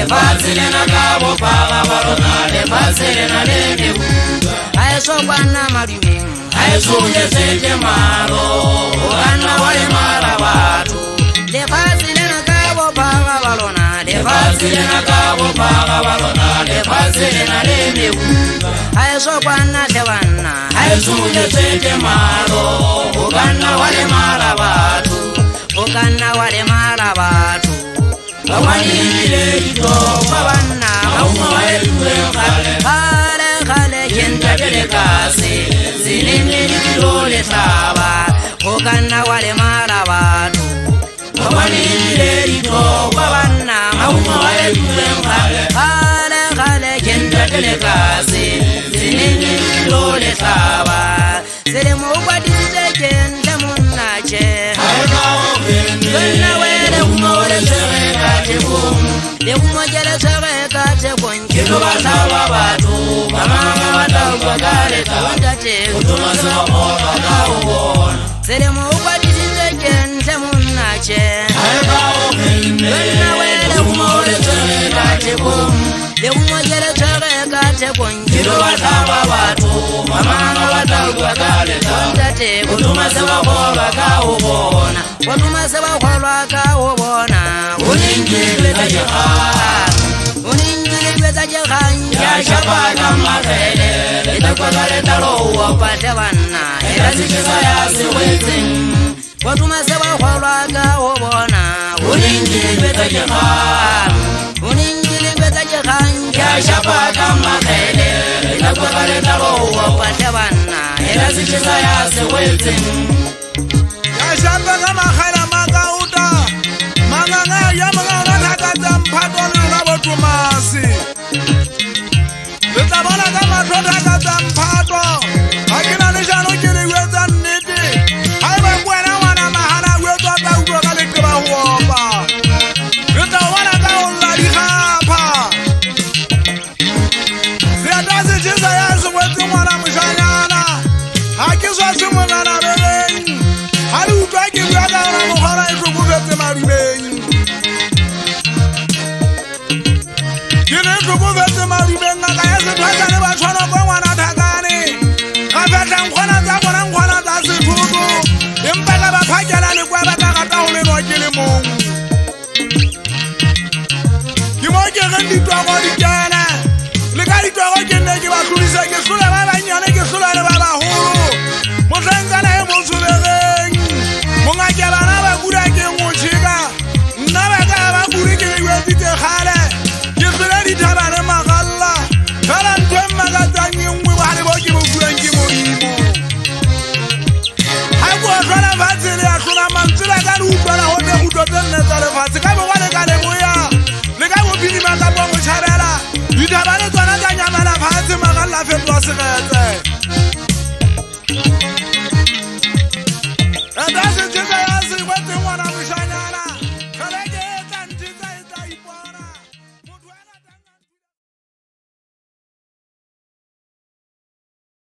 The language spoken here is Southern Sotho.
Lefatshe lena ka bophara ba lona, lefatshe lena le mehutwa. Ha e so kwana madumeng, Ha e tsonyetse ke malo, o ka nna wa lemala batho. Lefatshe lena ka bophara ba lona, Lefatshe lena ka bophara ba lona, lefatshe lena le mehutwa. Ha e so kwana hle banna, Ha e tsonyetse ke malo, o ka nna wa lemala batho. O ka nna wa lemala batho. Ba ngwadile Ba ditokwa, banna, maungo a etuweng kgale. Kgale kgale Ke ke ntate le kase, tseleng le dilo le hlaba. O ka nna wa lemala batho. Ba ngwadile ditokwa, Ba banna, maungo a etuweng kgale. Kgale kgale Ke ke ntate le kase, tseleng le dilo le hlaba. Selemo o kwadisitswe ke ntle monna tjhe. Ha e ka o kenne, Jonna wele lerumo le tshwere ka thekong. Lerumo ke le tshwere ka thekong, Ke tlo ba hlaba batho, ba manga ba tla utlwa ka lethabo. Ntate, O tsoma se ba kgolwa ka ho bona. Selemo o kwadisitswe ke ntle monna tjhe. Ha e ka o kenne, Jonna wele lerumo le tshwere ka thekong. Lerumo ke le tshwere ka thekong, Ke tlo ba hlaba batho, ba manga ba tla utlwa ka lethabo. Ntate, O tsoma se ba kgolwa ka ho bona. O tsoma se ba kgolwa ka ho bona. O neng ke letsa dikgang, O neng ke letsa dikgang, ya shapa ka makgele, le tla ka letlalo ho opa. Hle banna, Ela setjhesa ya se wetseng. O tsoma se ba kgolwa ka ho bona. O neng ke letsa dikgang, O neng ke letsa dikgang, ya shapa ka makgele, le tla ka letlalo ho opa. Hle banna, Ela setjhesa ya se wetseng. Ya shapa ka makgela makauta. Manganga ya manganga thaka tsa mphato le lona bo Tomasi. Le tla bona ka mahlo thaka tsa mphato. Ha ke na leshano ke le jwetsa nnete. Haeba ke wena ngwana mahana o etswa tla utlwa ka leqeba ho opa. Re tla o bona ka ho lla dikgapha. Seeta se tjhesa ya se wetse ngwana moshanyana. Ha ke swase mongana beleng. Ha le utlwa ke bua ka yona mokgwa e hlokofetse madumeng. Ke ne hlokofetse madumeng, ngaka ya sethwasa le batshwana kwa ngwana thakane. Ka fehla nkgwana tsa bona nkgwana tsa sethoto. Empa ka ba phakela lekwa ba ka rata ho lenwa ke le mong. Ke mo ke reng ditoro di kene. Le ka ditoro ke nne ke ba hlodisa, ke hlola ba banyane, ke hlola le ba baholo.